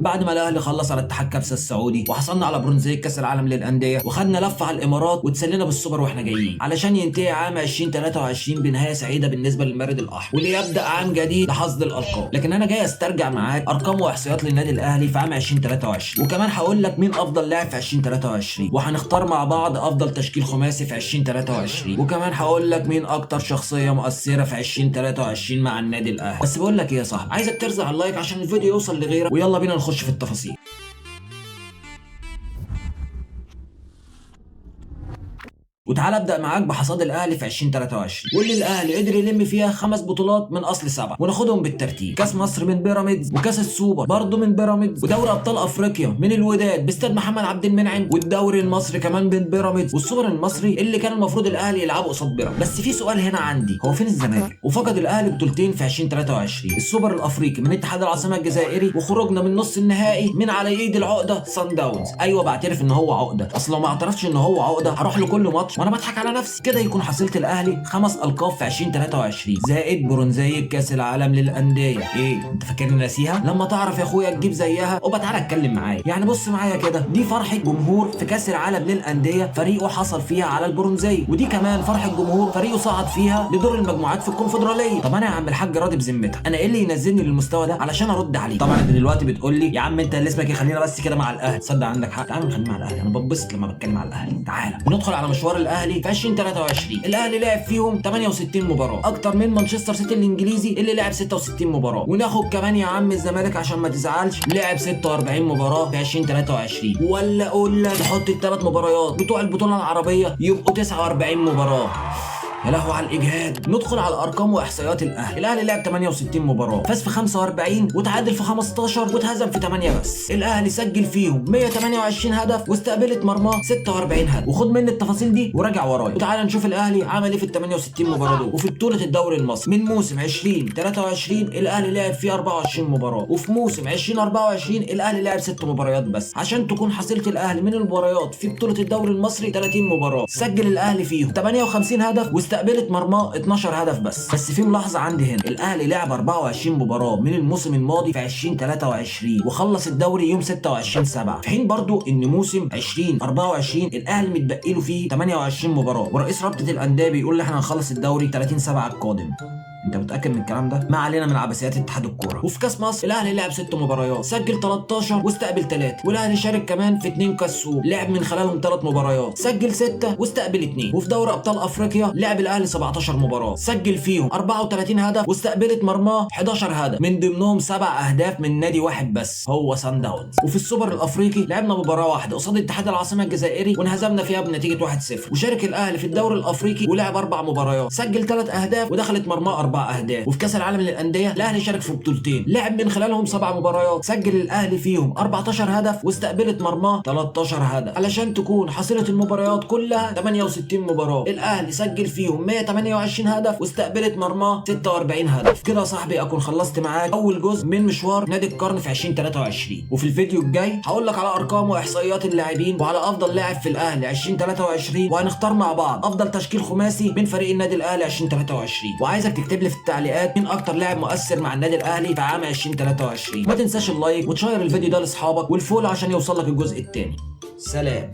بعد ما الاهلي خلص على اتحاد كبسة السعودي وحصلنا على برونزيه كاس العالم للاندية وخدنا لفه على الامارات وتسلينا بالسوبر واحنا جايين، علشان ينتهي عام 2023 بنهاية سعيدة بالنسبة للمارد الاحمر وليبدا عام جديد لحصد الالقاب. لكن انا جاي استرجع معاك ارقام واحصائيات للنادي الاهلي في عام 2023، وكمان هقول لك مين افضل لاعب في 2023، وهنختار مع بعض افضل تشكيل خماسي في 2023، وكمان هقول لك مين اكتر شخصية مؤثرة في 2023 مع النادي الاهلي. بس بقول لك ايه يا صاحبي، عايزك ترزع ال like عشان الفيديو يوصل لغيرك، ويلا بينا نخش في التفاصيل. وتعالى ابدا معاك بحصاد الاهلي في 2023، واللي الاهلي قدر يلم فيها 5 بطولات من اصل 7، وناخدهم بالترتيب: كاس مصر من بيراميدز، وكاس السوبر برضه من بيراميدز، ودوري ابطال افريقيا من الوداد باستاد محمد عبد المنعم، والدوري المصري كمان من بيراميدز، والسوبر المصري اللي كان المفروض الاهلي يلعبه قصاد بيراميدز. بس في سؤال هنا عندي، هو فين الزمالك؟ وفقد الاهلي بطولتين في 2023، السوبر الافريقي من اتحاد العاصمة الجزائري، وخرجنا من نص النهائي من على ايد العقدة سان داونز. ايوه بعترف ان هو عقده، اصل لو ما اعترفتش ان هو عقده هروح لكل ماتش وانا بضحك على نفسي. كده يكون حصيله الاهلي 5 القاب في 2023 زائد برونزيه كاس العالم للاندية. ايه انت فاكرني ناسيها؟ لما تعرف يا اخويا تجيب زيها وبقى تعالى اتكلم معايا. يعني بص معايا كده، دي فرحه جمهور في كاس العالم للاندية فريقه حصل فيها على البرونزيه، ودي كمان فرحه جمهور فريقه صعد فيها لدور المجموعات في الكونفدراليه. طب انا يا عم الحاج راضي بذمتك، انا ايه اللي ينزلني للمستوى ده علشان ارد عليه؟ طبعا انت دلوقتي بتقول لي يا عم انت اللي اسمك ايه، خلينا بس كده مع الاهلي. تصدق عندك حق، تعالى نخلينا مع الاهلي، انا بتبسط لما بتكلم على الاهلي. تعالى وندخل على مشوار الاهلي في 2023. الاهلي لعب فيهم 68 مباراة، اكتر من مانشستر سيتي الانجليزي اللي لعب 66 مباراة. وناخد كمان يا عم الزمالك عشان ما تزعلش، لعب 46 مباراة في 2023. ولا اقول لك نحط الثلاث مباريات بتوع البطولة العربية يبقوا 49 مباراة. يا لهوي على الاجهاد. ندخل على ارقام واحصائيات الاهلي. الاهلي لعب 68 مباراة، فاز في 45 وتعادل في 15 واتهزم في 8 بس. الاهلي سجل فيهم 128 هدف واستقبلت مرماه 46 هدف. وخد مني التفاصيل دي وراجع ورايا، وتعالى نشوف الاهلي عمل ايه في ال 68 مباراة دول. وفي بطوله الدوري المصري من موسم 2023 الاهلي لعب فيه 24 مباراة، وفي موسم 2024 الاهلي لعب 6 مباريات بس، عشان تكون حصيله الاهلي من المباريات في بطوله الدوري المصري 30 مباراة، سجل الاهلي فيهم 58 هدف واستقبلت مرماه 12 هدف بس. بس في ملاحظة عندي هنا، الاهلي لعب 24 مباراة من الموسم الماضي في 2023 وخلص الدوري يوم 26/7، في حين برضو ان موسم 2024 الاهلي متبقي له فيه 28 مباراة، ورئيس رابطه الاندية بيقول لي احنا هنخلص الدوري 30/7 القادم. انت متاكد من الكلام ده؟ ما علينا من عبثيات اتحاد الكورة. وفي كاس مصر الاهلي لعب 6 مباريات، سجل 13 واستقبل 3، والاهلي شارك كمان في 2 كاس سوق لعب من خلالهم 3 مباريات، سجل 6 واستقبل 2. وفي دوري ابطال افريقيا لعب الاهلي 17 مباراة، سجل فيهم 34 هدف واستقبلت مرماه 11 هدف، من ضمنهم 7 اهداف من نادي واحد بس هو سان داونز. وفي السوبر الافريقي لعبنا مباراة واحدة قصاد اتحاد العاصمة الجزائري وانهزمنا فيها بنتيجة 1-0. وشارك الاهلي في الدوري الافريقي ولعب 4 مباريات، سجل 3 اهداف ودخلت مرماه 4 اهداف. وفي كاس العالم للاندية الاهلي شارك في بطولتين، لعب من خلالهم 7 مباريات، سجل الاهلي فيهم 14 هدف واستقبلت مرماه 13 هدف، علشان تكون حصيله المباريات كلها 68 مباراة، الاهلي سجل فيهم 128 هدف واستقبلت مرماه 46 هدف. كده يا صاحبي اكون خلصت معاك اول جزء من مشوار نادي القرن في 2023. وفي الفيديو الجاي هقول لك على ارقام واحصائيات اللاعبين وعلى افضل لاعب في الاهلي 2023، وهنختار مع بعض افضل تشكيل خماسي من فريق النادي الاهلي 2023. وعايزك تكتب لي في التعليقات مين اكتر لاعب مؤثر مع النادي الاهلي في عام 2023. ما تنساش ال like وتشير الفيديو ده لاصحابك وال follow عشان يوصل لك الجزء الثاني. سلام.